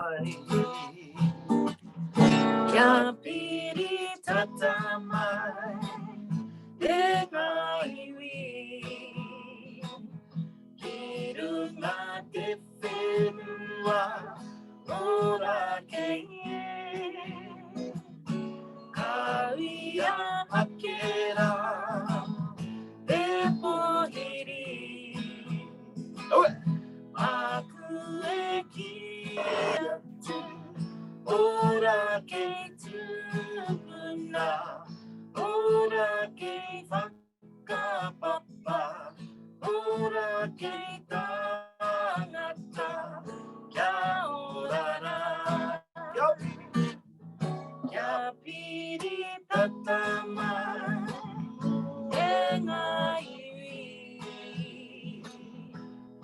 mai. Kia piri tata mai e ngā iwi. Ki runga te whenua ora kei e. Ka uia ake rā te pōhiri. Aue! Māku e kī atu, ora kei tūpuna, ora kei whakapapa, ora kei tāngata, kia ora rā. Kia piri tata mai e ngā iwi.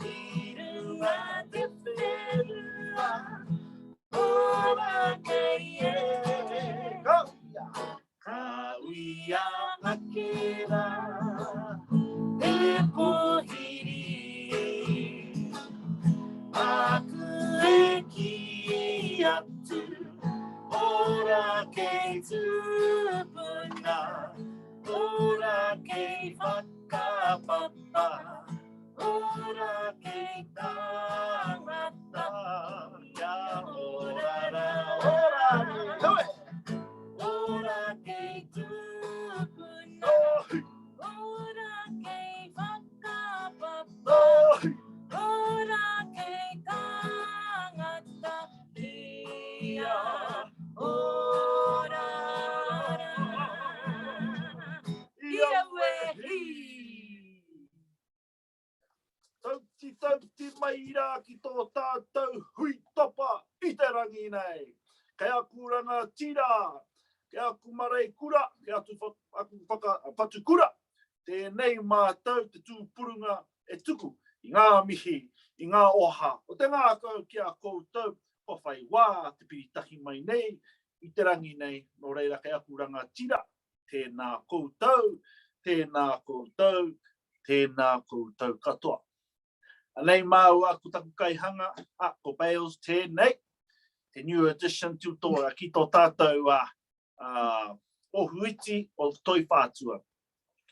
I runga te whenua, ora kei e. Go! Ka uia ake rā te pōhiri. Māku e kī atu, ora kei tūpuna, ora kei whakapapa, ora kei tāngata, kia ora rā, ora rā. Ora kei tūpuna, ora kei whakapapa, ora kei tāngata, kia ora rā. Ia wehi! Tauti, tauti mai rā ki tō tātou hui tapa i te rangi nei. Kei aku rangatira, kei aku mareikura, kei atu aku whaka, whatukura, tēnei mātou te tūpurunga e tuku i ngā mihi, i ngā oha o te ngākau ki a koutou kua whai wā te piritahi mai nei i te rangi nei, nō reira kei aku rangatira, tēnā koutou, tēnā koutou, tēnā koutou katoa. Anei māua ko taku kaihanga, a, ko Bales tēnei, te new addition to tō, ki tō tātou a, a, ohu iti o Toi Whātua.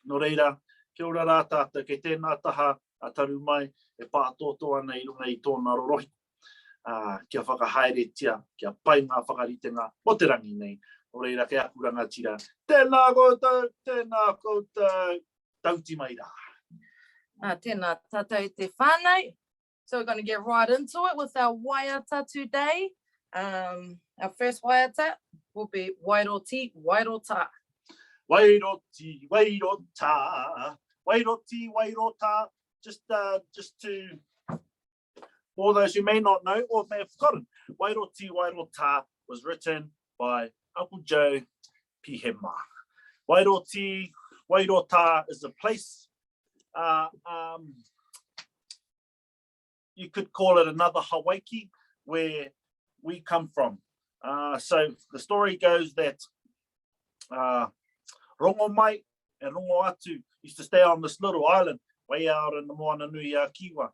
Nō reira, kia ora rā tātou, kei tēnā taha a Taru Mai e pātōtō ana i runga i tōna rorohiko, ā, kia whakahaeretia, kia pai ngā whakaritenga mō te rangi nei. Nō reira, kei aku rangatira, tēnā koutou, tēnā koutou, tauti mai rā. Ā, tēnā tātou te whānau. So we're going to get right into it with our waiata today. Um, our first waiata will be Wairoti, Wairota. Wairoti, Wairota, Wairoti, Wairota. Just, uh, just to, for those who may not know or may have forgotten, Wairoti, Wairota was written by Uncle Joe Pihema. Wairoti, Wairota is a place uh, um, you could call it another Hawaiki where we come from. Uh, so the story goes that uh, Rongomai and Rongoatu used to stay on this little island way out in the Moana Nui a Kiwa.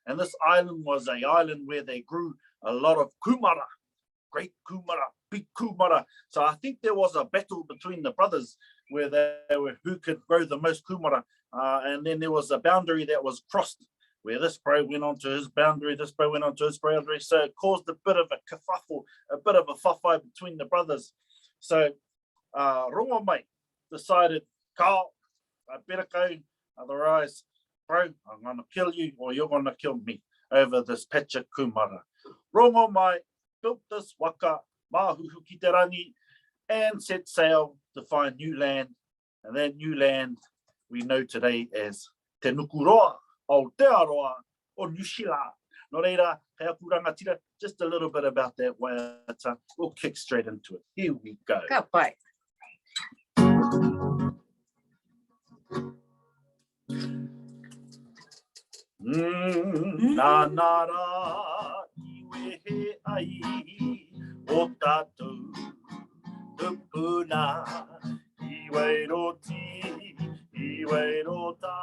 And this island was a island where they grew a lot of kumara, great kumara, big kumara. So I think there was a battle between the brothers where they were who could grow the most kumara. Uh, and then there was a boundary that was crossed where this bro went onto his boundary, this bro went onto his boundary. So it caused a bit of a kerfuffle, a bit of a whawhai between the brothers. So uh, Rongomai decided, Carl, I better go, otherwise, bro, I'm going to kill you or you're going to kill me over this patch of kumara. Rongomai built this waka, Mahuhu ki te rangi, and set sail to find new land, and that new land we know today as Te Nukuroa, Aotearoa, o New Sheila. Nō reira, kei aku rangatira, just a little bit about that waiata. We'll kick straight into it. Here we go. Ka pai. Mm, nā nā rā i wehe ai o tātou tupuna i Wairoti, i Wairota,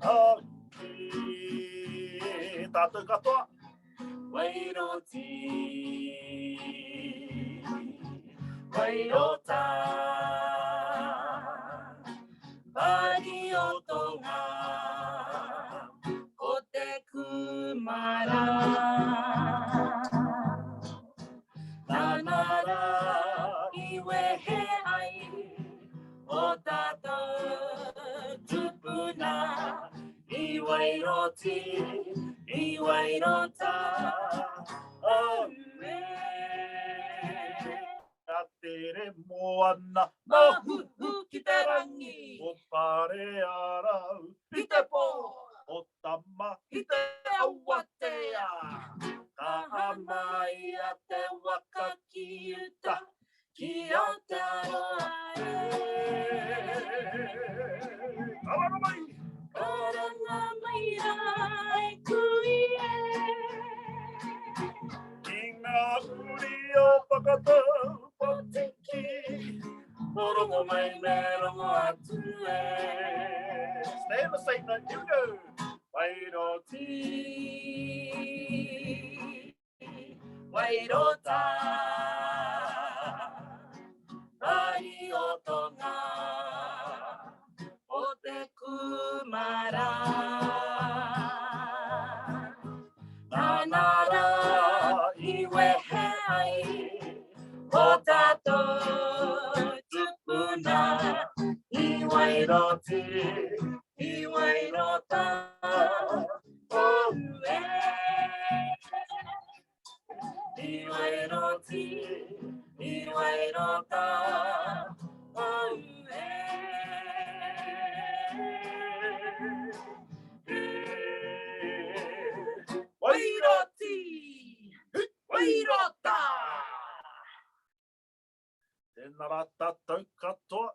au e tātou katoa. Wairoti, Wairota, Pari o tonga, ko te kumara. Nana rā i wehe ai o tātou tupuna i Wairoti, i Wairota, aue. Ka tere moana. Mahuhu ki te rangi. Ko Parearau. I te pō. Ko Tama. I te awatea. Ka hamaia te waka ki uta. Ki Aotearoa e. Karanga mai! Karanga mai rā e kui e. Ki ngā uri o Whakatau Patiki. O rongo mai me rongo atu e. Stay in the same note, here we go. Wairoti. Wairota, Pari o tonga, o te kumara. Nana rā i wehe ai, o tātou tupuna, i Wairoti, i Wairota, aue. I Wairoti, i Wairota, aue. Wairoti, Wairota! Tēnā rā tātou katoa.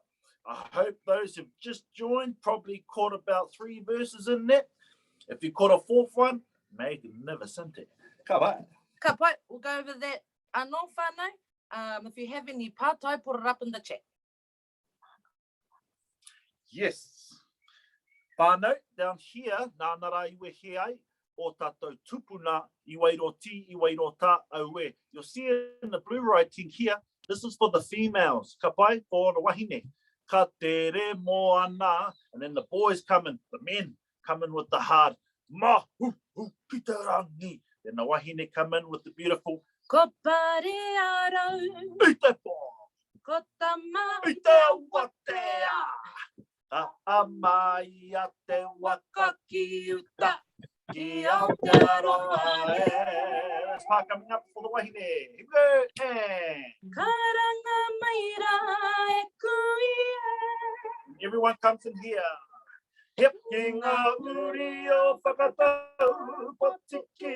I hope those who've just joined probably caught about three verses in there. If you caught a fourth one, magnificent. Ka pai. Ka pai, we'll go over that anō whānau. Um, if you have any pātai, put it up in the chat. Yes. Whānau, down here, nāna rā i wehe ai, o tātou tupuna i Wairotī, i Wairotā, aue. You'll see in the blue writing here, this is for the females, ka pai, for the wahine. Ka tere moana, and then the boys come in, the men come in with the hard, mahuhu ki te rangi. Then the wahine come in with the beautiful, Ko Parearau. I te pō. Ko Tama. I te awatea. Ka amaia te waka ki uta. Ki Aotearoa e. That's part coming up for the wahine. Here we go. And... Karanga mai rā e kui e. Everyone comes in here. Hep ki ngā uri o Whakatau Potiki,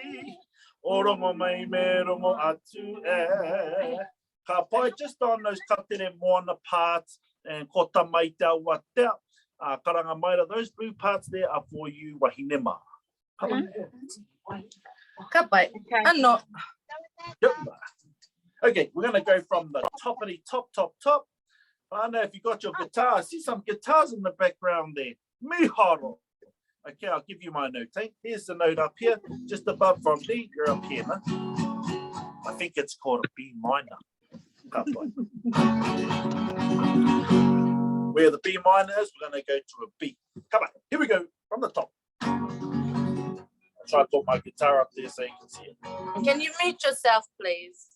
o rongo mai me rongo atu e. Ka pai just on those katere moana parts and ko tama i te awatea, uh, karanga maira, those blue parts there are for you wahine mā. Ka pai. Ka pai. Okay. Ano. Yep. Okay, we're going to go from the toppity top, top, top. I know if you got your guitar, I see some guitars in the background there. Miharo. Okay, I'll give you my note. Eh? Here's the note up here, just above from D, you're up here. Huh? I think it's called a B minor. Ka pai. Where the B minor is, we're going to go to a B. Come on, here we go, from the top. I'll try to put my guitar up there so you can see it. Can you mute yourself, please?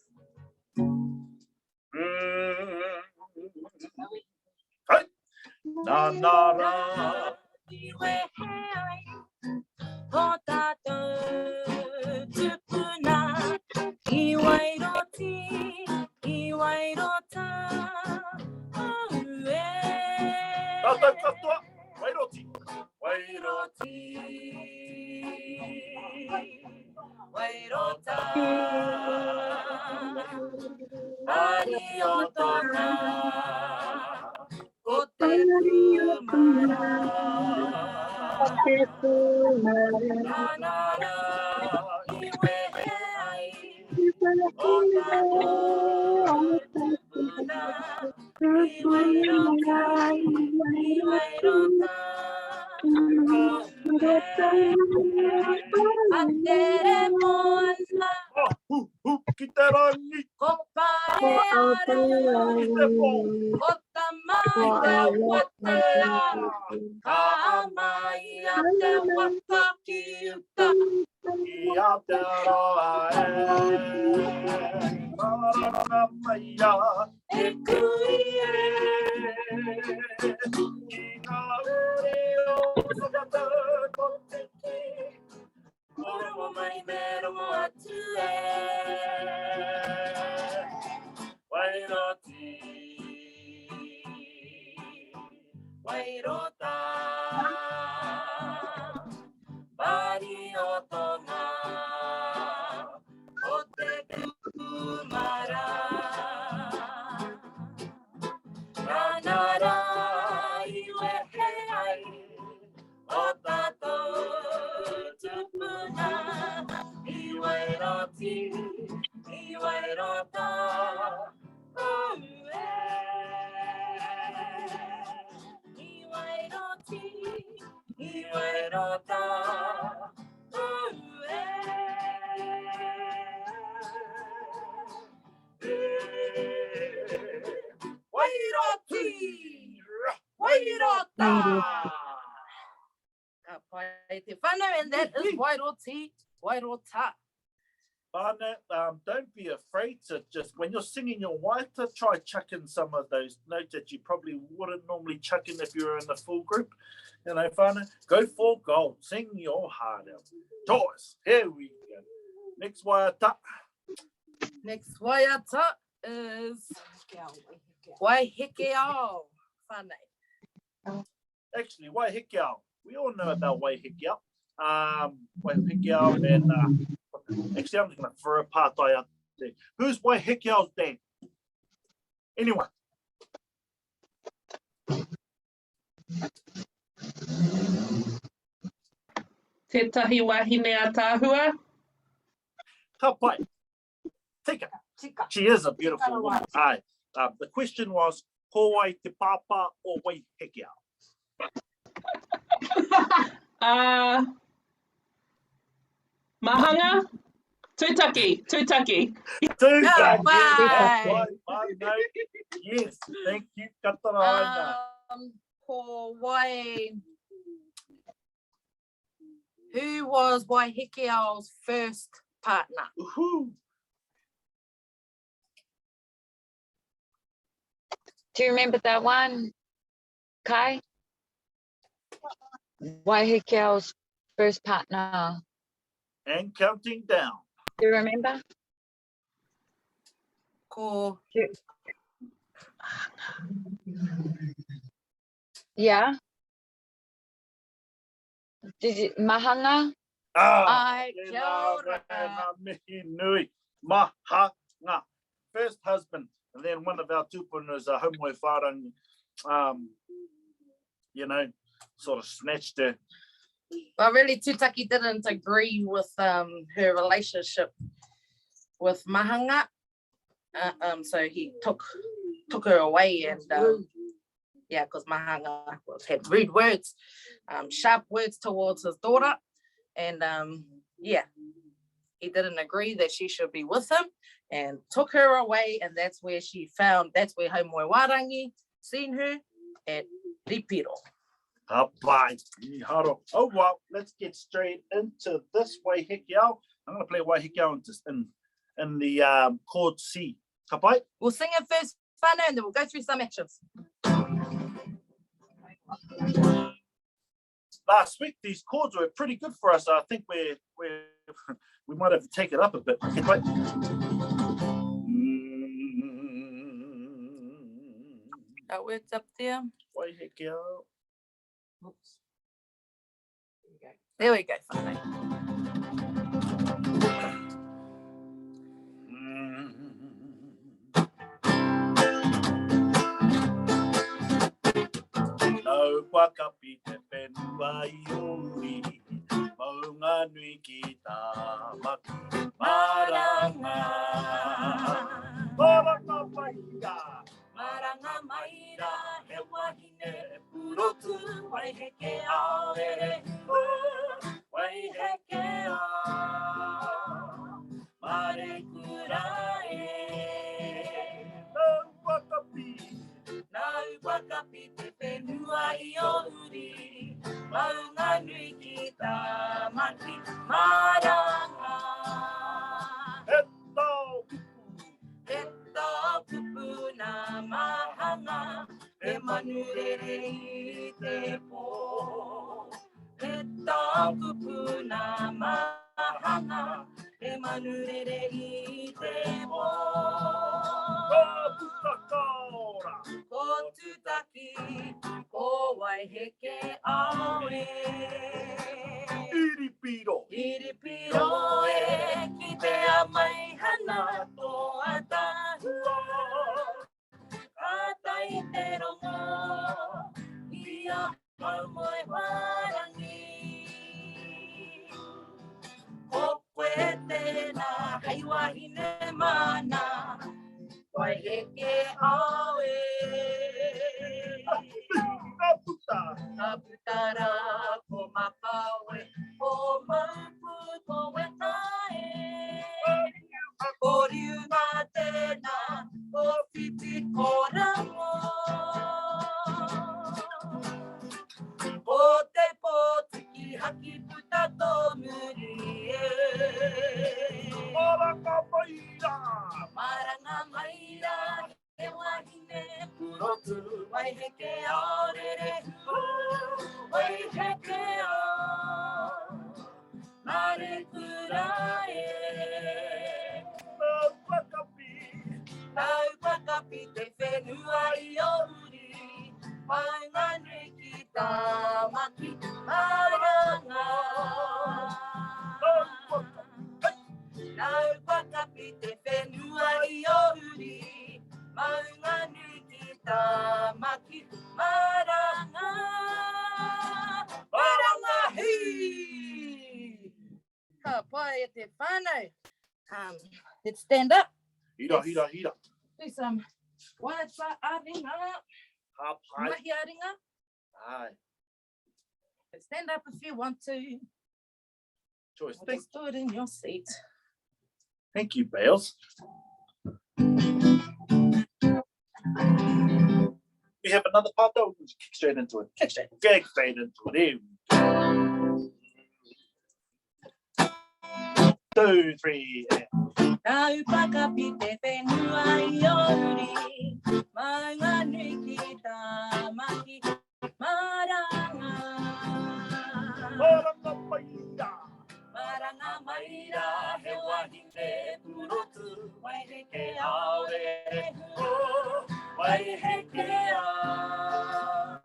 Hai. Nā nā rā. I wehe ai o tātou tupuna i Wairoti, i Wairota, aue. Tātou katoa, Wairoti. Wairoti, Wairota, Pari o tōna, ko te kūmara. Nā nā rā i wehe ai, o tātou tupuna, i Wairota, i Wairota, aue. A tere moana. A hu hu ki te rangi. Ko Paeara. Ki te pō. Ko Tama i te waka. Ka mai a te waka ki uta. Ki Aotearoa e. Maranga mai a. E kui e. Ki ngā uri o Whakatau ko te kī. Ko rongo mai me rongo atu e. Wairoti. Wairota. Pari o tonga. O te kūmara. Nana rā i wehe ai o tātou tupuna i Wairoti, i Wairota, ue. I Wairoti, i Wairota, ue. Wairoti! Wairota! Ka pai te whanau, and that is Wairoti, Wairota. Whānau, um, don't be afraid to just, when you're singing your waiata, try chucking some of those notes that you probably wouldn't normally chuck in if you were in the full group. You know, whānau, go for gold. Sing your heart out. Toys, here we go. Next waiata. Next waiata is Waihekeao, whānau. Actually, Waihekeao. We all know about Waihekeao. Um, Waihekeao and uh, actually, I'm just going to throw a pātai out there. Who's Waihekeao's dad? Anyone? Tētahi wahine ataahua. Ka pai. Tika. Tika. She is a beautiful woman. Aye. Um, the question was, ko wai te pāpā o Waihekeao? Uh, Mahanga? Tūtaki, tūtaki. Tūtaki. Ka pai. Yes, thank you, Kataraina. Um, ko wai... Who was Waihekeao's first partner? Woohoo. Do you remember that one, Kai? Waihekeao's first partner. And counting down. Do you remember? Ko Yeah. Did you, Mahanga? Ah, Ai, tēnā kia ora. wena mihi nui. Mahanga. First husband, and then one of our tūpunas, a Haumoe Whārangi, um, you know, sort of snatched her. Well, really, Tūtaki didn't agree with um, her relationship with Mahanga. Uh, um, so he took took her away and um, yeah, because Mahanga was, had rude words, um, sharp words towards his daughter. And um, yeah, he didn't agree that she should be with him and took her away. And that's where she found, that's where Haumoe Wārangi seen her at Ripiro. Ka pai, miharo. Oh, well, let's get straight into this Waihekeao. I'm going to play Waihekeao in, just in, in the um, chord C. Ka pai? We'll sing it first, whānau, and then we'll go through some actions. Last week, these chords were pretty good for us. I think we're, we're, we might have to take it up a bit. Ka pai? Got words up there. Waihekeao. Oops. There we go. There we go, whānau. Nau kua kapi te whenua i ō uri, maunga nui ki Tāmaki, maranga. Maranga mai rā. Maranga mai rā, he wahine purotu, waiheke ao e. Waiheke o Mareikura e. Nau wakapi. Nau wakapi te whenua i o uri, maunga nui ki Tāmaki maranga. He tao kupu. He tao kupu nā mahanga, he manu rere i te pō. He tao kupu nā mahanga, he manu rere i te pō. Ka puta ka ora. Ko Tutaki, ko Waiheke awe. Iripiro. Iripiro e, kitea mai hana tō ataahua. Ka tae te rongo i a Haumoewārangi. Ko koe tēnā hei wahine māna, Waiheke awe. Ka puta. Ka puta rā ko Makawe, ko Mauku, ko Weta e. Ko Riunga tēnā, ko Whiti, ko Rango. Ko te pōtiki haki puta tō muri e. Maranga mai rā. Maranga mai rā, he wahine purotu, Waiheke o rere, Waiheke o Marekura e. Nau whakapi. Nau whakapi te whenua i o uri, Maunganui ki Tāmaki, maranga. Nau whakapi te whenua i o uri, Maunganui ki Tāmaki, maranga. Maranga hī! Ka pai e te whānau. Let's stand up. Hira, hira, hira. Do some waiata a-ringa. Ka pai. Mahi a-ringa. Ai. Stand up if you want to. Choice. Or just do it in your seat. Thank you, Bales. We have another part though. We'll just kick straight into it. Kick straight. Kick straight into it. Here we go. 2, 3, and. Nau whakapi te whenua i o uri, maunga nui ki Tāmaki, maranga. Maranga mai rā. Maranga mai rā, he wahine purotu, Waiheke aore, Waiheke ao,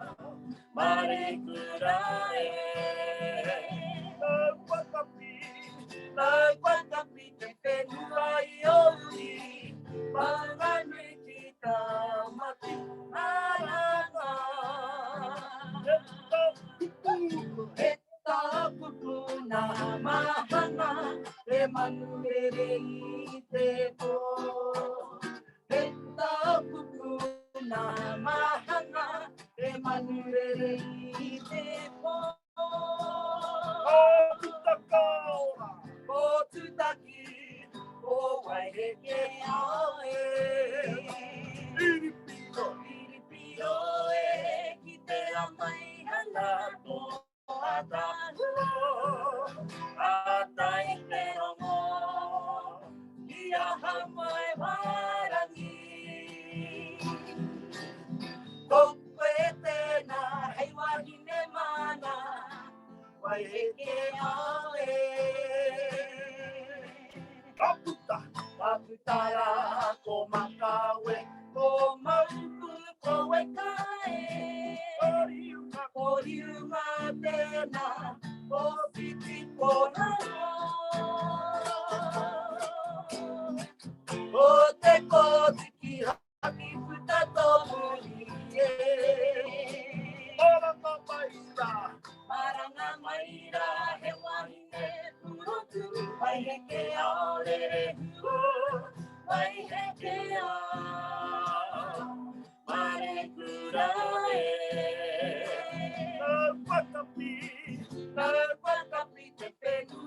Marekura e. Nau whakapi. Nau whakapi te whenua i o uri, maunga nui ki Tāmaki, maranga. He tāpupu. He tāpupu nā mahanga, he manu rere i te pō. He tāpupu nā mahanga, he manu rere i te pō. Ka puta ka ora. Ko Tutaki, ko Waiheke ae. Iripiro. Iripiro e, ki te amai hana tō ataahua. Ātai te rongo, ki a Haumoewārangi. Ko koe tēnā hei wahine māna, Waiheke ae. Ka puta. Ka puta rā ko Makawe, ko Mauku, ko Weka e. Ko Riunga. Ko Riunga tēnā, ko Whiti, ko Rango. Ko te kōtiki haki puta tō muri e. Maranga mai rā. Maranga mai rā, he wahine purotu, Waiheke aorere, Waiheke ao, Marekura e. Nau whakapi. Nau whakapi te whenua.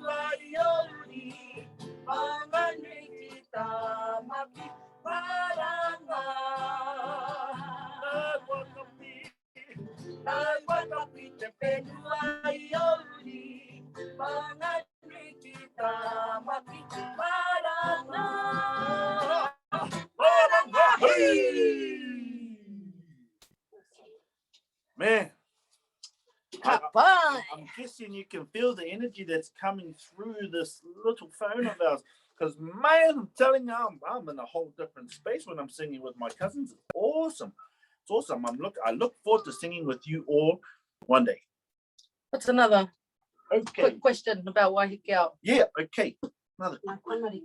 I'm guessing you can feel the energy that's coming through this little phone of ours. Because, man, I'm telling you, I'm, I'm in a whole different space when I'm singing with my cousins. It's awesome. It's awesome. I'm look. I look forward to singing with you all one day. What's another okay. quick question about Waihikiao? Yeah, okay. Another quick one.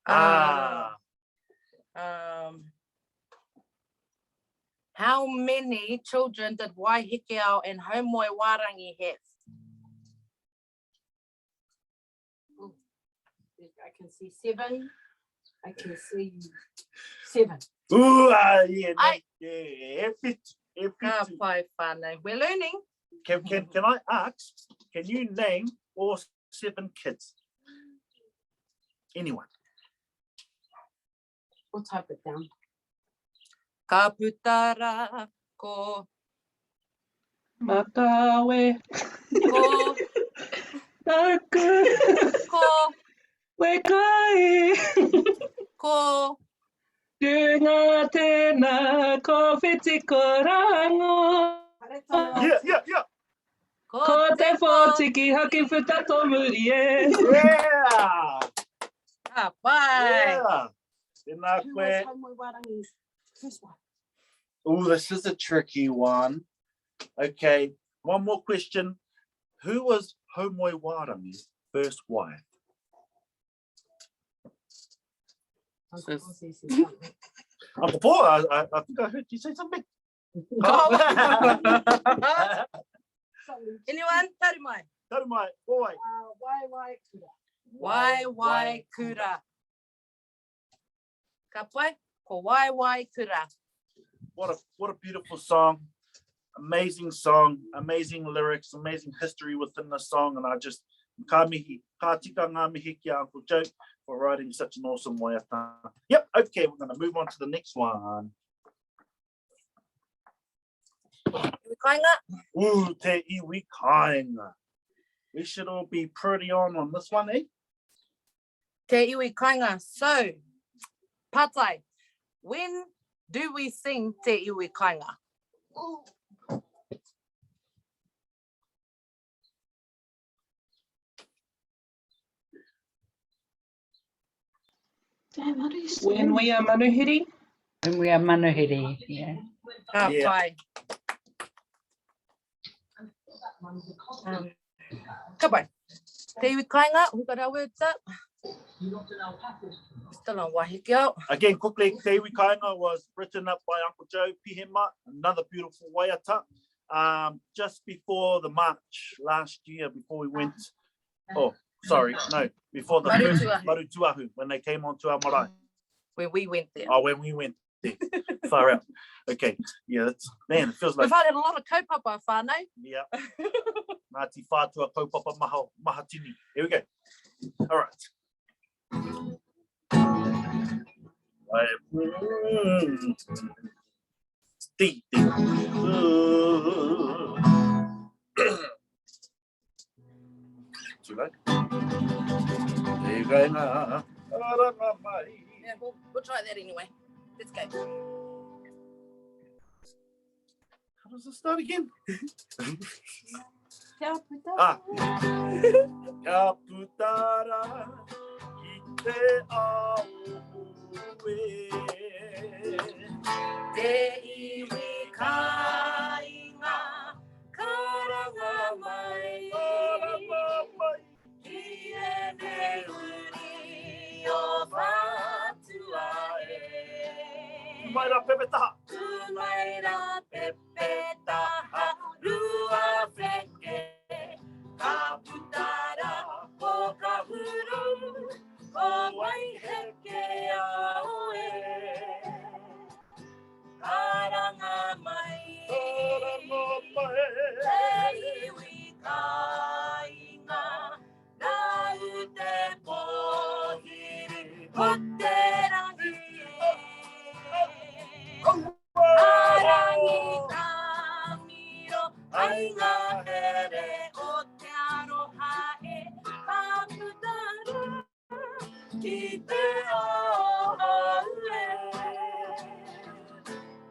Ah. How many children did Waihikiao and Haumoewarangi have? I can see seven. I can see seven. Ooh, yeah, I- yeah, e Ka whitu. pai whānau. We're learning. Can, can, can I ask, can you name all seven kids? Anyone? We'll type it down. Ka puta rā ko, Makawe. ko, Taku. ko, Wekai. ko. Runga tēnā, ko whiti ko rango. Yeah, yeah, yeah. Ko te pōtiki haki puta tō muri e. Yeah! Ka pai. Yeah! Tēnā Who koe. was Haumoewarangi's first wife? Oh, this is a tricky one. Okay, one more question. Who was Haumoewarangi's first wife? Uncle Ozzy says something. Uncle Paul, I, I, I think I heard you say something. Oh. Something. Anyone? Taru mai. Taru mai, boy. Wai Wai Kura. Wai wai kura. Ka pai? Ko wai wai kura. What a what a beautiful song. Amazing song, amazing lyrics, amazing history within the song. And I just ka mihi, ka tika ngā mihi ki a Uncle Joe for writing such an awesome waiata. Yep, okay, we're gonna move on to the next one. Iwi kāinga? Ooh, te iwi kāinga. We should all be pretty on this one, eh? Te iwi kāinga. So, pātai, when do we sing te iwi kāinga? Damn, how do you say When we are manuhiri. When we are manuhiri, yeah. Ka Yeah. pai. Ka pai. Te iwi kāinga, who got our words up? Still on Wahikiao. Again, quickly, Te Iwi Kāinga was written up by Uncle Joe Pihema, another beautiful waiata, just before the march last year, before we went, oh, sorry, no, before the first Marutuahu. Marutuahu, when they came onto our marae. When we went there. Oh, when we went there, far out. Okay, yeah, that's, man, it feels like, We've had a lot of kaupapa whānau. yeah. Ngāti Whātua kaupapa maha, mahatini. Here we go. All right. D, D. Ooh. Too late. There you go now. Yeah, we'll, we'll try that anyway. Let's go. How does it start again? Kia puta. Ah. Ka putara ki te ao e. Te iwi kāinga, karanga mai. Karanga mai. Ki ēnei uri o whātua e. Mai rā pepetaha. Tū mai rā pepetaha, rua wheke. Ka putara ko kahuru, ko waiheke au e. Karanga mai. Karanga mai. Te iwi kāinga, nāu te pōhiri, ko te rangi e. Arangi tā miro, ai ngā here o te aroha e, ka puta rā ki te ao e.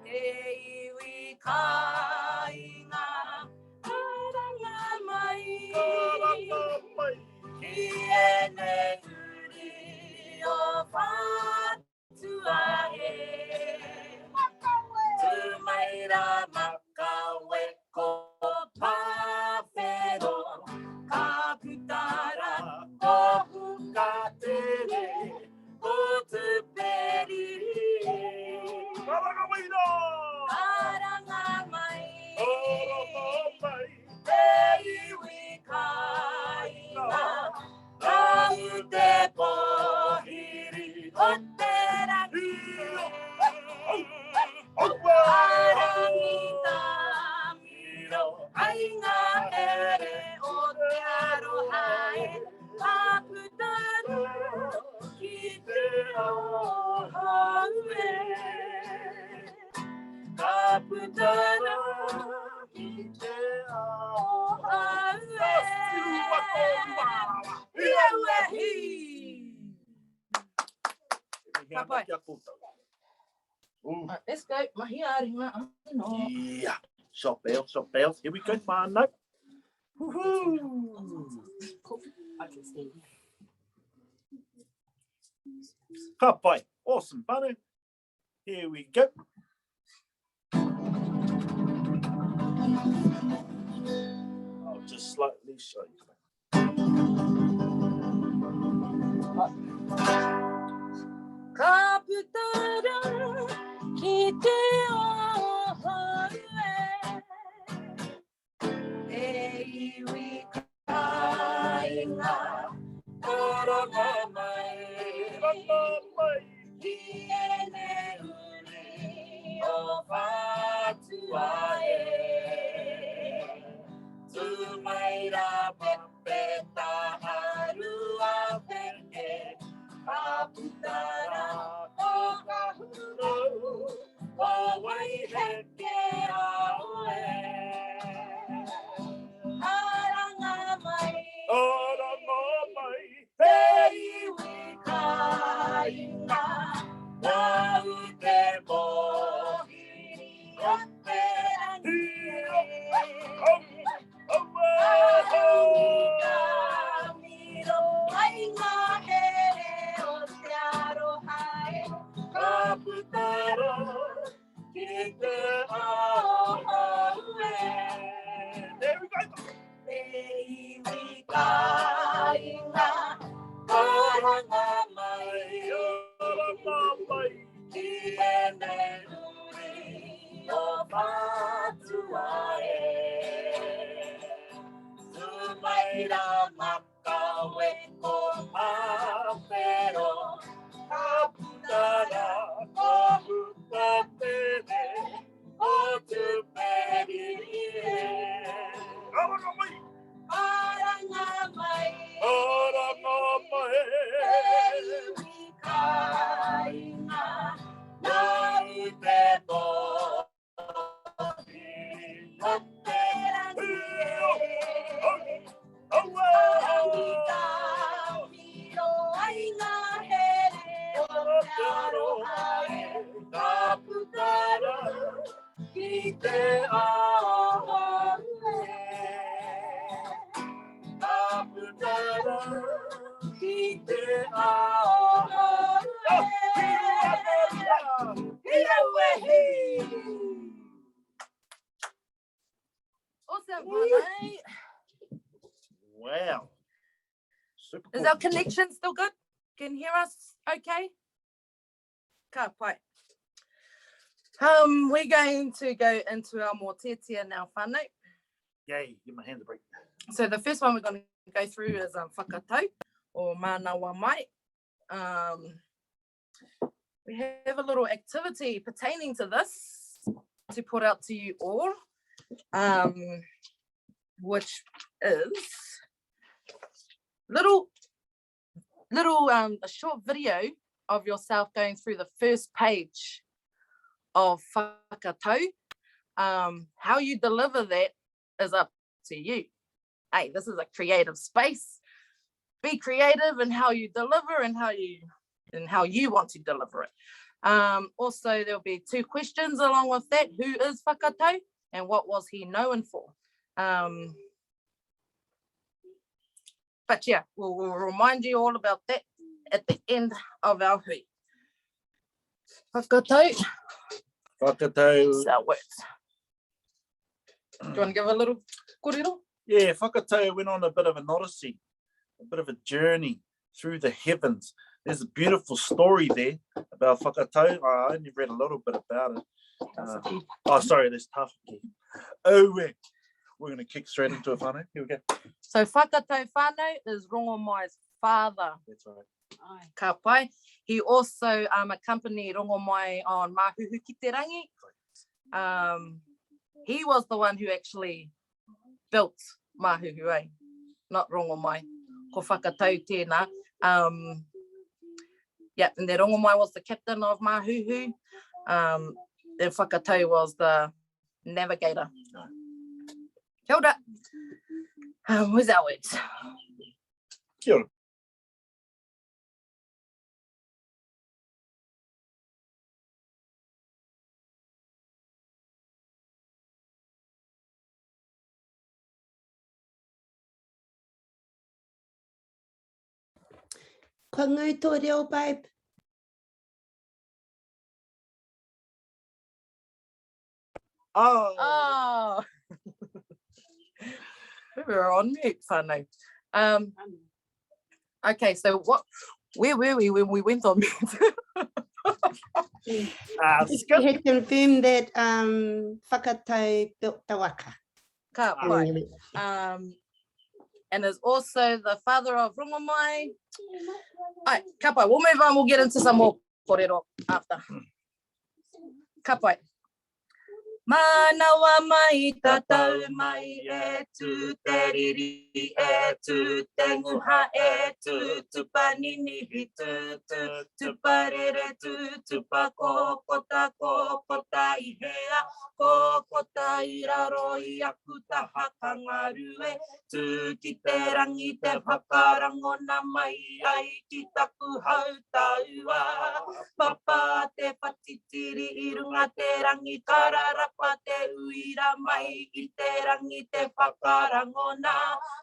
Te iwi kāinga, karanga mai. puta rā ki te ao hau e. I aue hi! Ka pai. Ooh. Right, let's go. Mahi a ringa anō. Yeah. Shop bells, shop bells. Here we go, whānau. Woohoo! I can stand. Ka pai. Awesome, whānau. Here we go. I'll just slightly show you. Ka puta rā ki te ao hou e. Te iwi kāinga, karanga mai. Karanga mai. Ki ēnei uri o Whātua e. Tū mai rā pepeta harua wheke, ka puta rā ko Kahungunu, ko Waiheke a oe. Aranga mai. Aranga mai. Te iwi kāinga, nāu te pōhiri o te rangi e. Ka miro ai ngā here o te aroha e, ka puta rā ki te ao hou e. There we go. Te iwi kāinga, karanga mai. Karanga mai. Ki ēnei uri o Whātua e. Tū mai rā makawe ko Pāwhero, ka puta rā ko Hukatere, ko Tuperiri e. Karanga mai. Karanga mai. Karanga mai. Te iwi kāinga, nāu te pōhiri o te rangi e. Arangi ka miro ai ngā here o te aroha e, ka puta rā ki te ao hou e. Ka puta rā ki te ao hou e. Hi aue hi! Awesome, mate. Wow. Super Is cool. our connection still good? Can hear us okay? Ka pai. Um, we're going to go into our mōteatea now, whānau. Yay, give my hands a break. So the first one we're going to go through is um, whakatau or mānawa mai. Um, we have a little activity pertaining to this to put out to you all, um, which is little, little um, a short video of yourself going through the first page of whakatau. Um, how you deliver that is up to you. Hey, this is a creative space. Be creative in how you deliver and how you and how you want to deliver it. Um, also, there'll be two questions along with that. Who is Whakatau and what was he known for? Um, but yeah, we'll, we'll remind you all about that at the end of our hui. Whakatau. Whakatau. That's our words. Do you want to give a little kōrero? Yeah, Whakatau went on a bit of an odyssey, a bit of a journey through the heavens. There's a beautiful story there about Whakatau. I only read a little bit about it. Uh, oh, sorry, there's Tawhaki. Oh, we're, we're going to kick straight into it, whānau. Here we go. So Whakatau whānau is Rongomai's father. That's right. Ka pai. He also um, accompanied Rongomai on Mahuhu ki te rangi. Um, he was the one who actually built Mahuhu, eh? Not Rongomai. Ko Whakatau tēnā. Um, yeah, and the Rongomai was the captain of Mahuhu. Um, and Whakatau was the navigator. Kia ora. Um, where's our words? Kia ora. Kua ngū tō reo, babe? Oh. Oh. we were on mute, whānau. Um, okay, so what, where were we when we went on mute? Uh, We had confirmed that um, Whakatau built the waka. Ka pai. Um, and is also the father of Rongomai. Ai, ka pai. We'll move on. We'll get into some more kōrero after. Ka pai. Manawa mai tatau mai e tū te riri e tū te nguha e tū tupaninihi tū tū tuparere tū tupakokota kokota i hea kokota i raro i aku taha kangaru e tū ki te rangi te whakarangona mai ai ki taku hautaua. Papa te whatitiri i runga te rangi kararapa te uira mai i te rangi te whakarangona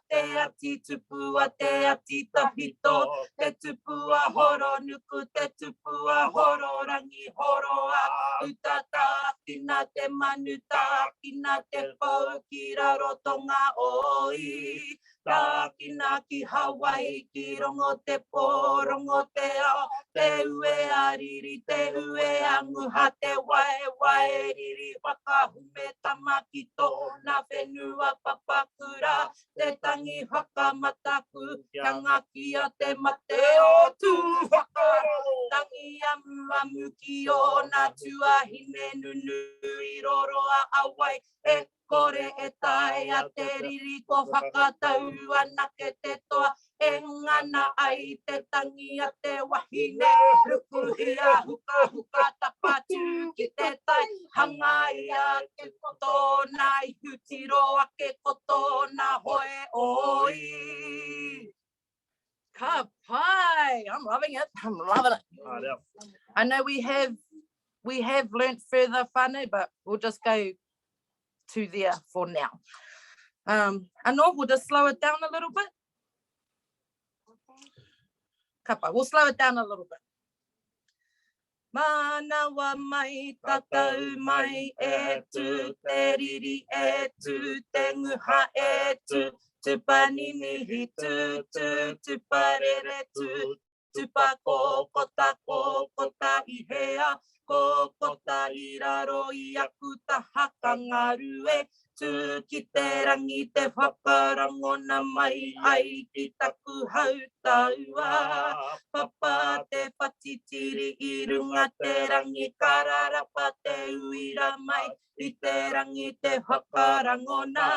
te ati tupua te ati tawhito te tupua horo nuku te tupua horo rangi horo a uta tākina te manu tākina te pou ki Rarotonga oi Tākina ki Hawaii ki rongo te pō rongo te ao te ue a riri te ue a nguha te waewae riri whakahume tama ki tōna whenua papakura te tangi whakamataku kia ngakia te mate o Tūwhakararo tangi amuamu ki ōna tuahine nunui roroa a wai e kore e taea te riri ko whakatau anake te toa e ngana ai te tangi a te wahine rukuhia hukahuka tapatū ki te tai hangaia ake ko tōna ihu tiro ake ko tōna hoe oi. Ka pai! I'm loving it. I'm loving it. I know we have we have learnt further whānau, but we'll just go to there for now. Um, anō, we'll just slow it down a little bit. Ka pai. We'll slow it down a little bit. Mānawa mai, tatau mai, e tū te riri, e tū te nguha, e tū tupaninihi, tū, tū, tuparere, tū, tupakōkota, kōkota i hea, kōkota i raro i aku taha kangaru e Tū ki te rangi te whakarangona mai ai ki taku hautaua. Papa te whatitiri i runga te rangi kararapa te uira mai i te rangi te whakarangona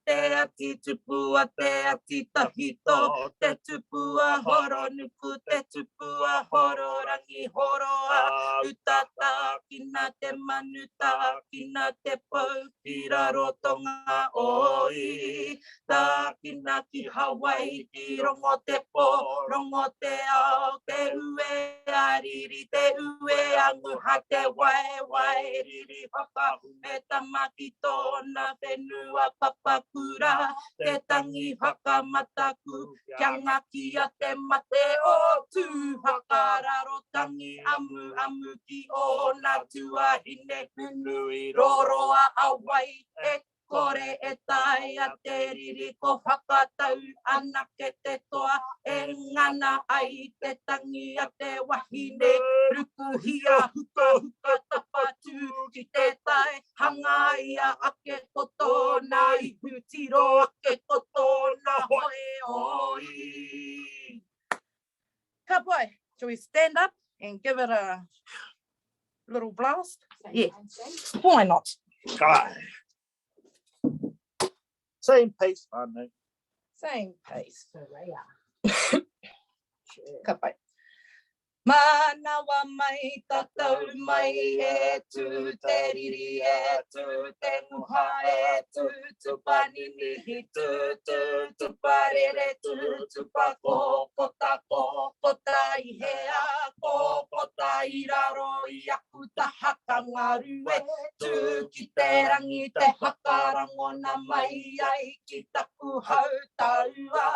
Te ati tupua te ati tahito te tupua horonuku te tupua hororangi horoa uta tākina te manu tākina te pou ki Rarotonga oi tākina ki Hawaii rongo te pō rongo te ao te ue a riri te ue a nguha te waewae riri whakahume tama ki tōna whenua papakura te tangi whakamataku kia ngakia te mate o Tūwhakararo tangi amuamu ki ōna tuahine nunui roroa a wai e kore e taea te riri ko whakatau anake te toa e ngana ai te tangi a te wahine rukuhia hukahuka tapatū ki te tai Hangaia ake ko tōna ihu, tiro ake ko tōna hoe oi. Ka pai. Shall we stand up and give it a little blast? Yeah. Why not? Kai. Same pace, whānau. Same pace. Ka pai. Manawa mai tatau mai e tū te riri e tū te nguha e tū tupaninihi tū tū tuparere tū tupakokota kokota i hea kokota i raro i aku taha ka ngaru e tū ki te rangi te whakarangona mai ai ki taku hau taua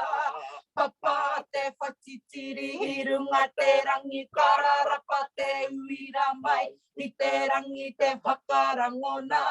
Papa te whatitiri i runga te rangi kararapa te uira mai i te rangi te whakarangona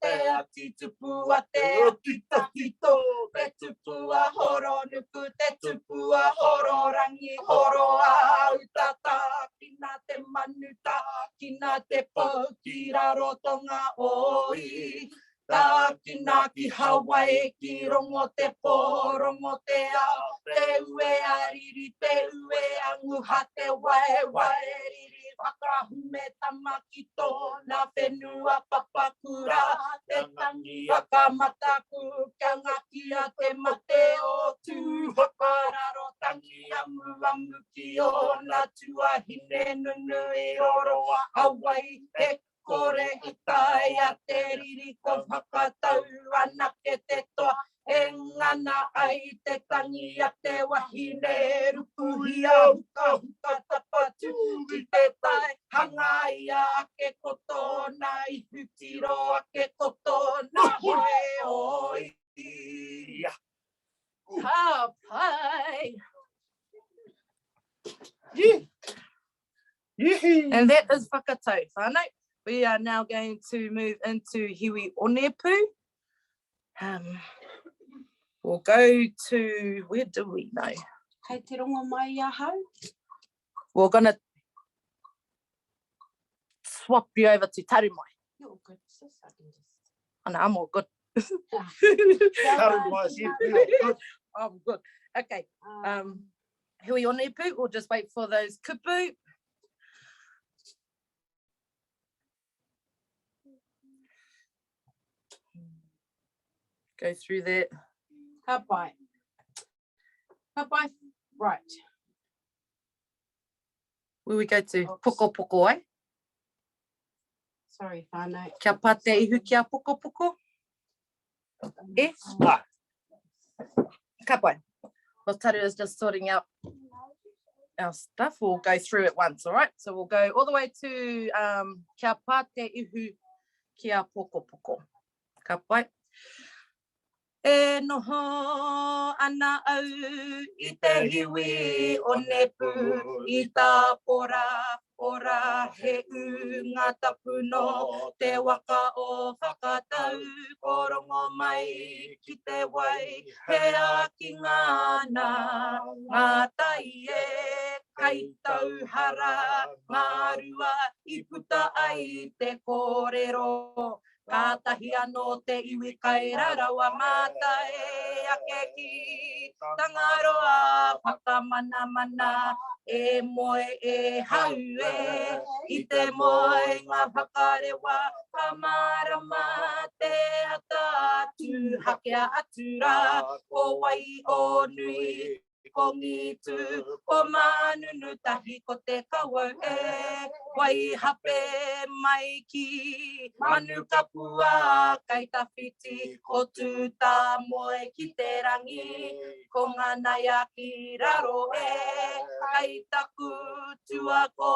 te ati tupua te ati tawhito te tupua horonuku te tupua hororangi horo ā-uta tākina te manu tākina te pou ki Rarotonga oi Tākina ki Hawaii, ki rongo te pō, rongo te ao, te ue a riri, te ue a nguha, te waewae riri, whakahume tama ki tōna whenua papakura, te tangi whakamataku, kia ngakia te mate o Tūwhakararo, tangi amuamu ki ōna tuahine nunui roroa Hawaii, he Kore i taea te riri ko whakatau anake te toa e ngana ai te tangi a te wahine rukuhia hukahuka tapatu ki te tae hangaia ake ko tōna ihu tiro ake ko tōna hoe oi. Ka pai! And that is whakatau, whānau. We are now going to move into Hiwi Onepu. Um, we'll go to, where do we know? Kei te rongo mai ahau? We're going to swap you over to Tarumai. You're all good, sis. I can just... Oh, no, I'm all good. Tarumai said, we're all good. I'm good. Okay. Um, Hui Onepu, we'll just wait for those kupu. Go through that. Ka pai. Ka pai. Right. Where we go to? Poko poko, eh? Sorry, whānau. Kia pa te ihu kia poko poko. Eh? Ah. Ka pai. Well, Taru is just sorting out our stuff. We'll go through it once, all right? So we'll go all the way to um, kia pa te ihu kia poko poko. Ka pai. E noho ana au i te hiwi o Nepu, i Tāpora, ora he ūnga tapu nō te waka o Whakatau, ko Rongomai ki te wai, he ākinga nā ngā tai e kai tauhara ngā rua i puta ai te kōrero Kātahi anō te iwi kai rarawa mātai ake ki Tangaroa whakamanamana e moe e hau e i te moenga whakarewa ka mārama te ata atu hakea atu rā ko wai o nui Ko Ngitu, ko Manunu tahi ko te kawau e Waihape mai ki Manu kapua kai tawhiti Ko Tūtāmoe ki te rangi Ko Nganaia ki raro e Kai taku tuako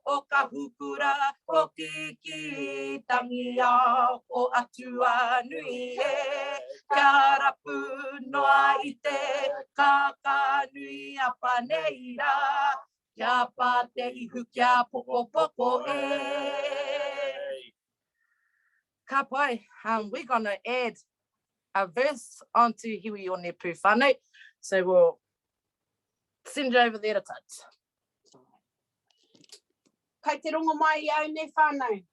o Kahukura Ko Kiki Tangiao ko Atuanui e Kia rapu noa i te kākānui a Paneira, kia pā te ihu kia pokopoko e. Ka pai, um, we're gonna add a verse onto Hiwi Onepu whānau, so we'll send you over there to touch. Kai te rongo mai i au nei whānau.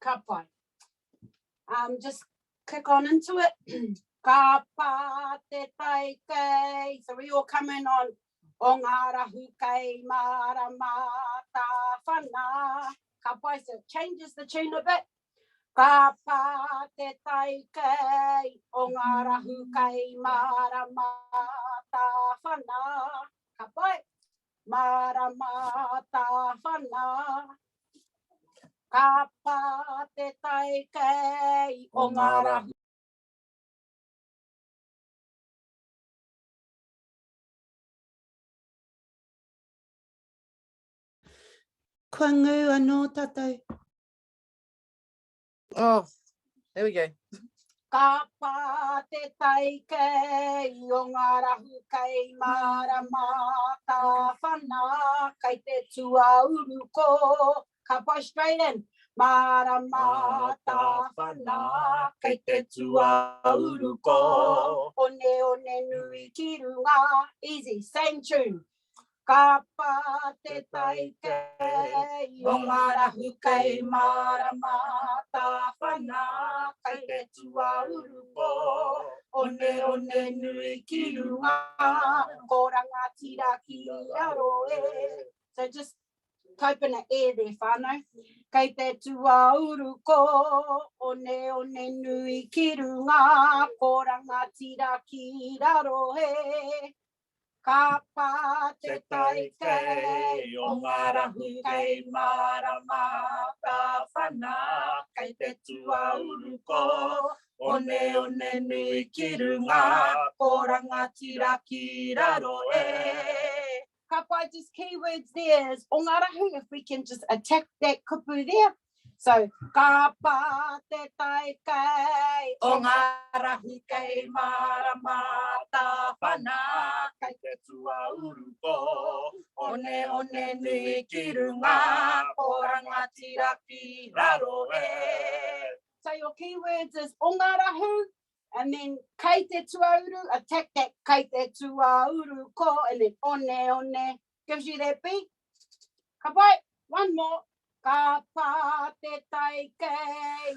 Ka pai. Um, just kick on into it. Ka pā te tai kei, so we all come in on o ngā rahu kei marama tāwhana. Ka pai, so it changes the tune a bit. Ka pā te tai kei o ngā rahu kei marama tāwhana. Ka pai. Marama tāwhana. Ka pā te tai kei Ongarahu. Kua ngū anō tātou. Oh, there we go. Ka pā te tai kei Ongarahu kei Marama tāwhana kei te tuauru ko Ka pai straight in. Marama tāwhana kei te tuauru ko One one nui ki runga. Easy, same tune. Ka pā te tai kei Ongarahu kei Marama tāwhana kei te tuauru ko One one nui ki runga ko rangatira ki raro e. So just type in an e there whānau. Kei te tuauru ko One one nui ki runga ko rangatira ki raro e. Ka pā te tai kei Ongarahu kei Marama tāwhana kei te tuauru ko One one nui ki runga ko rangatira ki raro e. Ka pai just keywords there is Ongarahu if we can just attack that kupu there. So, ka pā te tai kei Ongarahu kei Marama tāwhana kei te tuauru ko One one nui ki runga ko rangatira ki raro e. So your keywords is Ongarahu and then kei te tuauru, attack that kei te tuauru ko and then one one gives you that beat. Ka pai, one more. Ka pā te tai kei.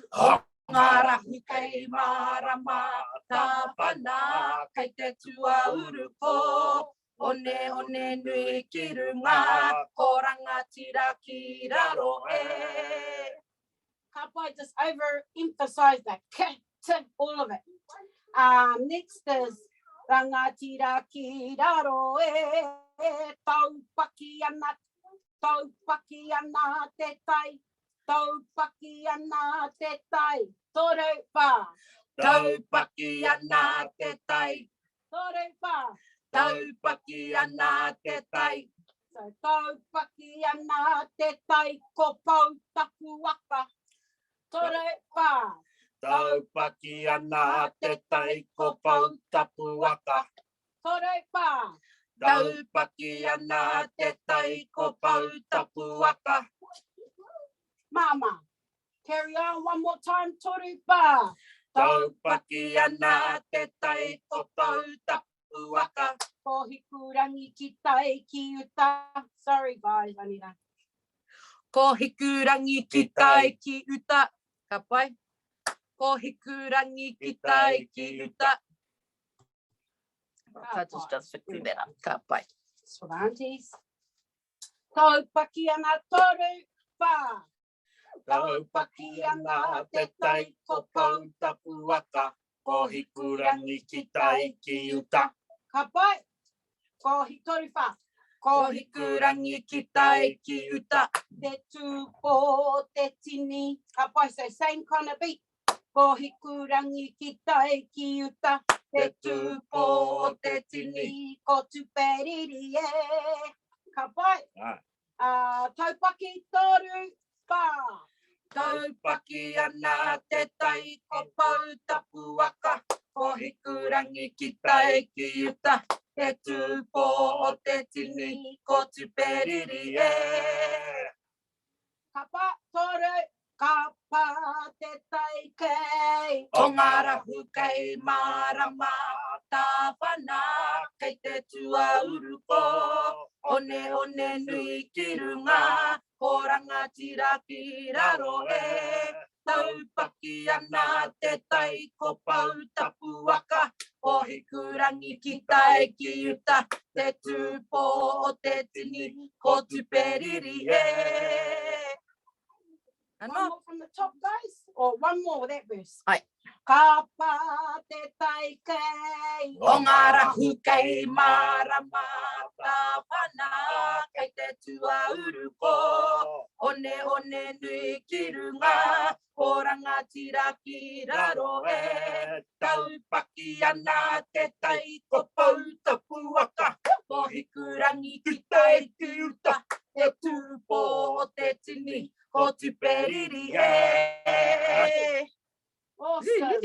Ngārahu kei Marama, tāwhana kei te tuauru ko. One one nui ki runga, ko rangatira ki raro e. Ka pai, just overemphasize the k, t, all of it. Um, next is rangatira ki raro e, taupaki ana, taupaki ana te tai, taupaki ana te tai, toru whā. Taupaki ana te tai. Toru whā. Taupaki ana te tai. So, taupaki ana te tai ko pou taku waka. Toru whā. Taupaki ana te tai ko pou tapu waka. Toru whā. Taupaki ana te tai ko pou tapu waka. Māmā. Carry on one more time, toru whā. Taupaki ana te tai ko pou tapu waka. Ko Hikurangi ki tai ki uta. Sorry guys, I need a... Ko Hikurangi ki tai ki uta. Ka pai. Ko Hikurangi ki tai ki uta. Tātou just fixing that up. Ka pai. It's for the aunties. Taupaki ana toru, whā. Taupaki ana te tai ko pou tapu waka. Ko Hikurangi ki tai ki uta. Ka pai. Ko hi toru whā. Ko Hikurangi ki tai ki uta. Te tūpō te tini. Ka pai, so same kind of beat. Ko Hikurangi ki tai ki uta. Te tūpō te tini. Ko Tuperiri e. Ka pai. Ah. Uh, taupaki toru whā. Taupaki ana te tai ko pou tapu waka. Ko Hikurangi ki tai ki uta. Te tūpō o te tini ko Tuperiri e. Ka pa toru, ka pa te tai kei. O Ngārahu kei Marama, tāwhana kei te tuauru ko. One one nui ki runga, ko rangatira ki raro e. Taupaki ana te tai ko pou tapu waka, ko Hikurangi ki tai ki uta, te tūpō o te tini, ko Tuperiri e. One more from the top, guys, or one more with that verse. Ai. Ka pā te tai kei. O Ngārahu kei Marama, tāwhana. tuauru ko One one nui ki runga, ko rangatira ki raro e. Taupaki ana te tai ko Poutapuaka, ko Hikurangi ki tai ki uta, te tūpō o te tini, ko Tuperiri e. Awesome.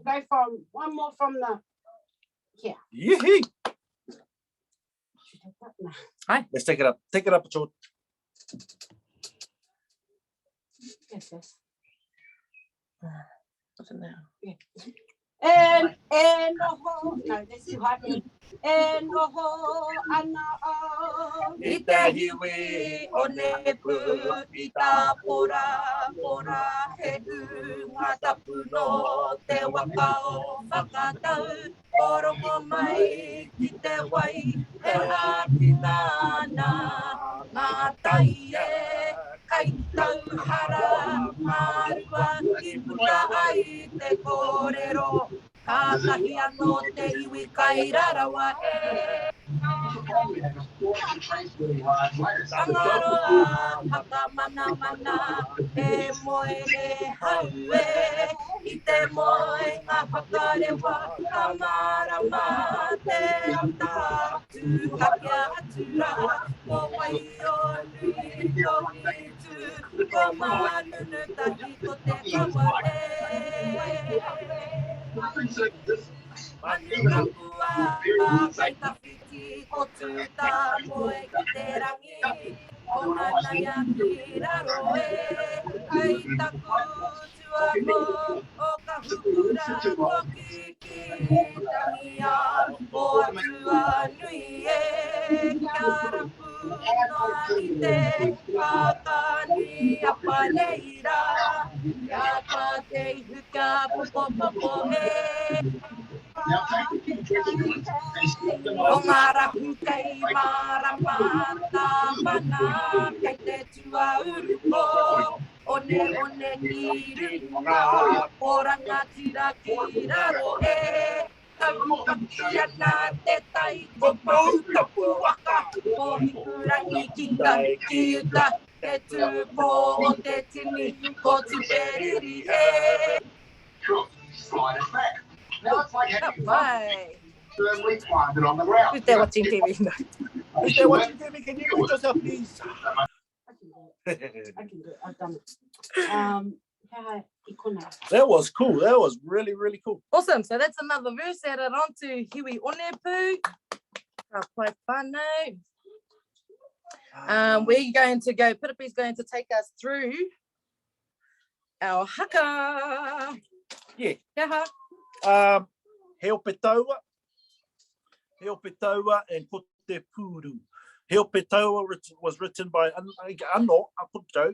Go from one more from the here. Yee Hi. Let's take it up. Take it up, George. Yes, yes. What's it now? Yeah. And e noho, no, that's too high. E noho ana au. I te hiwi o Nepu, i tā pora, pora he ūnga tapu nō te waka o Whakatau, ko rongo mai ki te wai, he āwhina ana ngā tai e, kai tauhara ngā rua i puta ai te kōrero, kātahi anō te iwi kai rarawa e. Tangaroa whakamanamana e moe e hau e, i te moenga whakarewa ka mārama te ata atu, takea atu rā, ko Waionui, ko Whitu, ko Manunutahi, ko te kawa e. Manu kapua, kai tawhiti, ko Tūtāmoe ki te rangi, ko Manaia ki raro e, kai taku tuako, o Kahukura, ko Kiki-tangia, ko Atuanui e, kia rapu noa i te kākani a Paneira, kia tā te ihu kia popopopo e. Ko ngā rapu kei mārama tāmana kei te tuauru ko Oneone ki runga, ko rangatira ki raro e. Taupaki ana te tai, ko Poutapuaka, ko Hikurangi ki tai, ki uta, te tūpō o te tini, ko Tuperiri e. Ka pai. Who's there watching TV? No. Who's there watching TV? Can you mute yourself, please? I can do it. I can do it. I've done it. He aha i kona. That was cool. That was really, really cool. Awesome. So that's another verse added on to Hiwi Onepu. Ka pai whānau. We're going to go, Piripi's going to take us through our haka. Yeah. Kia aha? He ope taua. He ope taua and ko te pūru. He ope taua was written by ano, Akuto.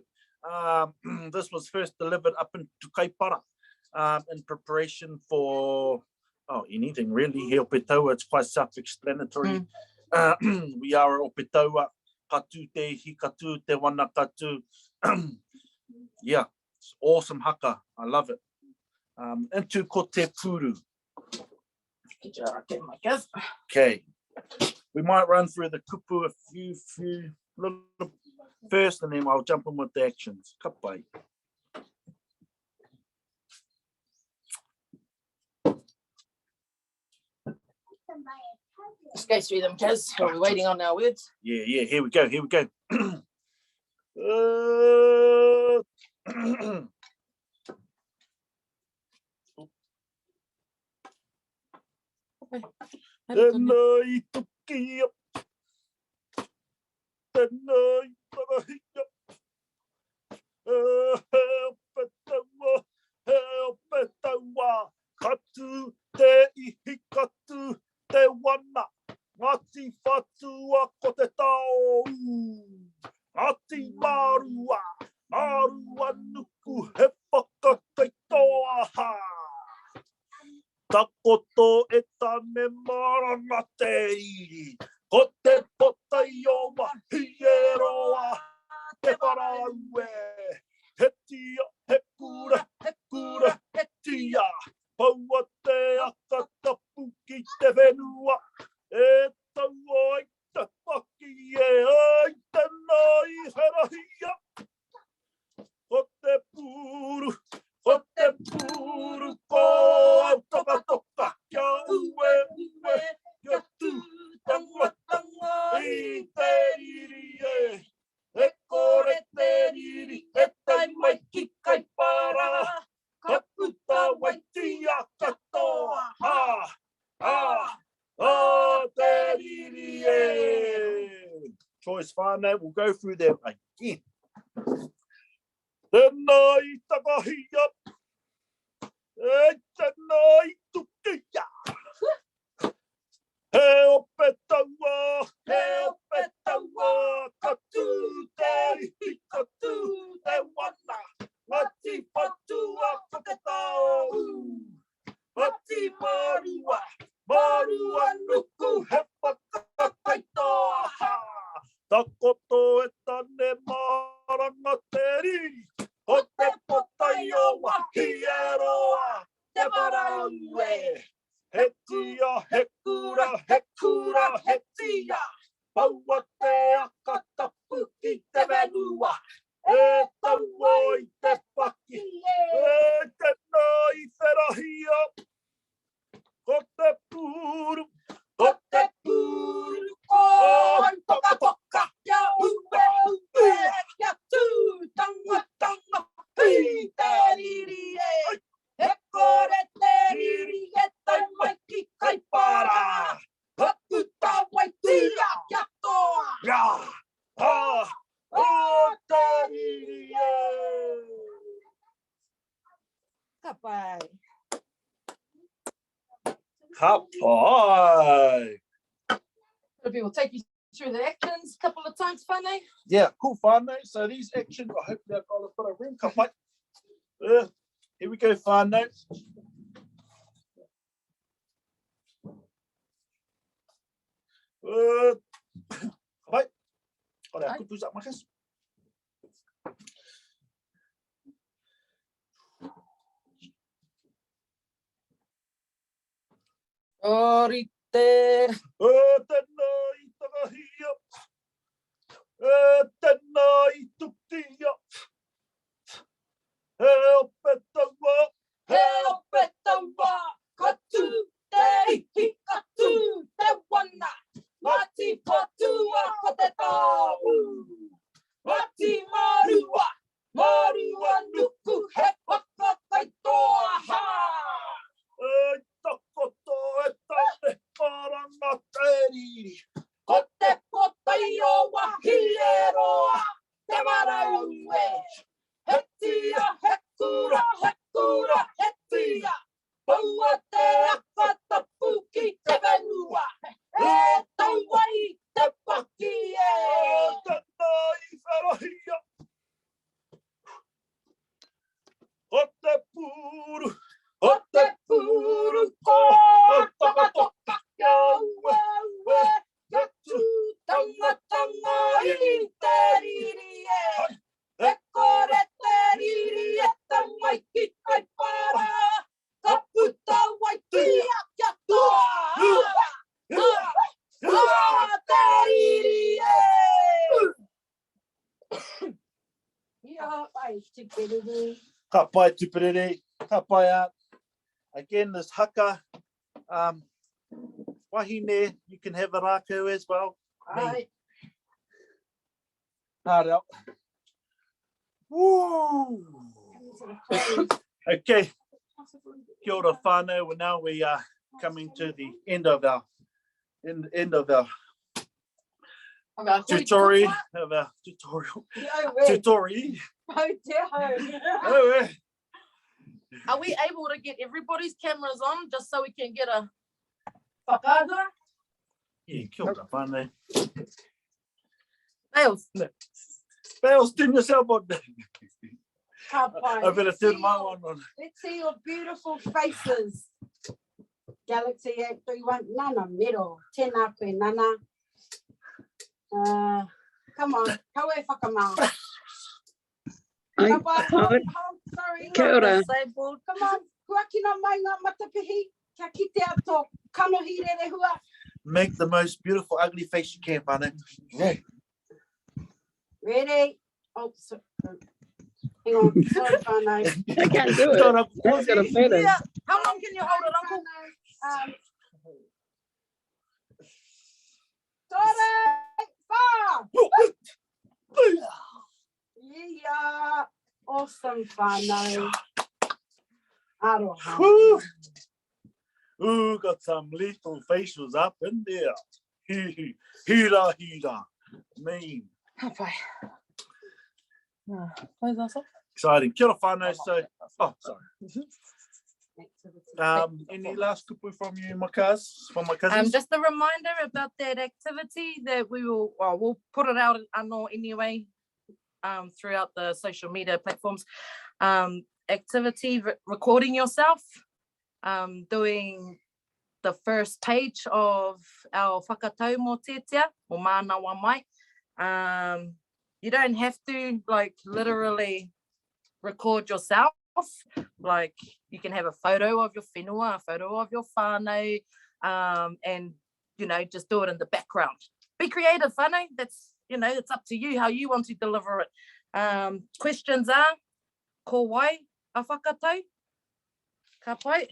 This was first delivered up in Tukaipara in preparation for oh, anything really. He ope taua, it's quite self-explanatory. We are ope taua, ka tū te ihi, ka tū te wana, ka tū. Yeah, it's awesome haka. I love it. Into ko te pūru. Okay. We might run through the kupu a few little first, and then I'll jump in with the actions. Ka pai. Let's go through them, Kez, while we're waiting on our words. Yeah, yeah, here we go, here we go. Tēnā i tukia, tēnā i tarahia, he ope taua, he ope taua, ka tū te ihi, ka tū te wana, Ngāti Whātua ko te tao ū, Ngāti Mārua, Mārua nuku he whakakaitoa hā. Takoto e Tane maranga te riri, ko te potai o Wahieroa te wharaue. He tia, he kura, he kura, he tia, poua te aka tapu ki te whenua, e tau ai te paki e ai te. Choice whānau, we'll go through them again. Tēnā i takahia, e tēnā i tukia. He ope taua, he ope taua, ka tū te ihi, ka tū te wana. Ngāti Whatua ko te tao ū. Ngāti Mārua, Mārua nuku he whakakaitoa. Takoto e tane maranga te riri, ko te potai o Wahieroa, te marau e. He tia, he kura, he kura, he tia, paua te aka tapu ki te whenua. E taua i te paki, e tēnā i wherahia. Ko te pūru, ko te pūru, ko tokatoka, kia ue ue, kia tū tangatanga, hui te riri e. He kore te riri e tau mai ki Kaipara. Ka puta waitia kia toa. Ia, ha, o te riri e. Ka pai. Ka pai. Maybe we'll take you through the actions a couple of times, whānau. Yeah, cool, whānau. So these actions, I hope they've got a bit of room. Ka pai. Uh, here we go, whānau. Uh, ka pai. Ora, kupu sa makas. Orite. E tēnā i takahia, e tēnā i tukia, he ope taua, he ope taua, ka tū te ihi, ka tū te wana, Ngāti Whātua ko te tāū, Ngāti Mārua, Mārua nuku he waka kai toa, hā! E takoto e tane karanga te riri. Ko te potai o Wahieroa, te marau e. He tia, he kura, he kura, he tia. Poua te aka tapu ki te whenua. E tau ai te paki e. Tēnā i wherahia. Ko te pūru, ko te pūru, ko Tokatoka, kia ue, ue, kia tū tangatanga i te riri e. E kore te riri e tau mai ki Kaipara, ka puta waitia kia toa, toa te riri e. Ka pai Tuperere. Ka pai Tuperere, ka pai a. Again, this haka, um, wahine, you can have a rākau as well. Ai. Nā reo. Woo! Okay. Kia ora whānau. Well, now we are coming to the end of our end, end of our tutorial, of our tutorial, tutorial. Oh dear. Oh, eh. Are we able to get everybody's cameras on just so we can get a whakaahua? Yeah, kia ora whānau. Bales. Bales, turn yourself on. Ka pai. I better turn my one on. Let's see your beautiful faces. Galaxy 831, Nana Mero. Tēnā koe, Nana. Uh, come on, kau e whakamā. Ai, Ka pai, ai. hold, hold, sorry. Kia ora. Disabled. Come on, huakina mai ngā matapihi, kia kitea tō kanohi rerehua. Make the most beautiful ugly face you can, whānau. Yeah. Ready? Oh, so, hang on, sorry whānau. I can't do it. Don't have I've got a photo. Yeah. How long can you hold it, Uncle? Um, Tore, whā! Yeah, awesome whānau. Aroha. Woo. Ooh, got some lethal facials up in there. Hira, hira. mean? Ka pai. Close us off. Exciting. Kia ora whānau. So, oh, sorry. Any last kupu from you, my cuz, from my cousins? Just a reminder about that activity that we will, well, we'll put it out anō anyway, throughout the social media platforms. Activity, recording yourself, doing the first page of our whakatau mō Tētea, o Mānawa Mai. You don't have to literally record yourself. You can have a photo of your whenua, a photo of your whānau, and just do it in the background. Be creative, whānau. It's up to you how you want to deliver it. Questions are, ko wai a whakatau? Ka pai.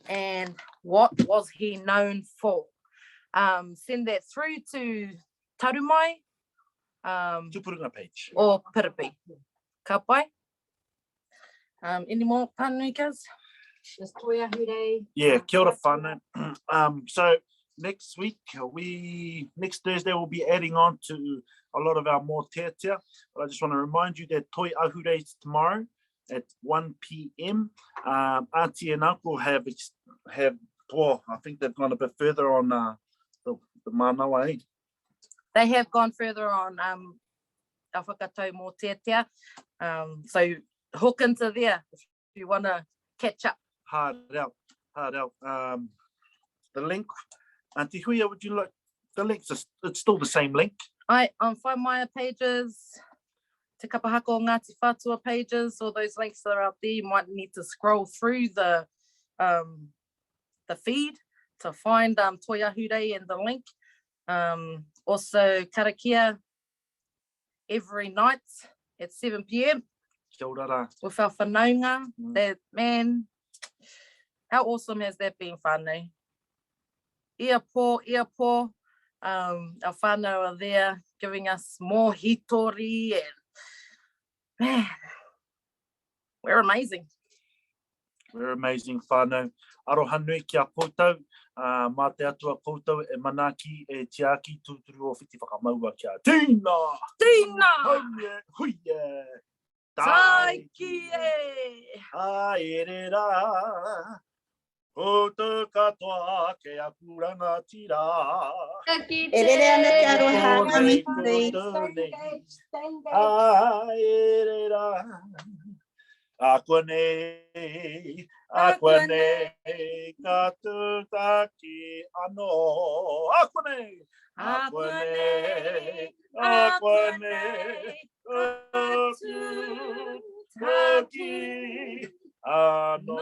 And what was he known for? Send that through to Tarumai. Tupurunga page. Or Piripi. Ka pai. Any more pānui, Kaz? Just Toi Ahurei. Yeah, kia ora whānau. So next week, next Thursday, we'll be adding on to a lot of our mōteatea. But I just want to remind you that Toi Ahurei is tomorrow at 1 p.m. Auntie and Uncle have, well, I think they've gone a bit further on the mānawa, eh? They have gone further on our whakatau mōteatea. So hook into there if you want to catch up. Hard out, hard out. The link, Auntie Huia, would you like the link? It's still the same link. I on Whaimaya pages, Te Kapa Haka o Ngāti Whātua pages, all those links that are out there. You might need to scroll through the feed to find Toi Ahurei and the link. Also, karakia every night at 7 p.m. Kia ora rā. With our whanaunga. That, man, how awesome has that been, whānau? Ia pō, ia pō, our whānau are there giving us more hitori and, man, we're amazing. We're amazing, whānau. Aroha nui ki a koutou, mā te atua koutou e manaaki, e tiaki, tūturu o whiti whakamaua kia tīna! Tīna! Haumi e, hui e! Taiki e! Haere rā, koutou katoa ke aku rangatira. Ka kite! E rere ana te aroha, Kō nei ngā mihi. koutou nei. Stay engaged, stay engaged. Haere rā. Akuanei, akuanei, ka tūtaki anō. Akuanei, akuanei, akuanei, ka tūtaki anō.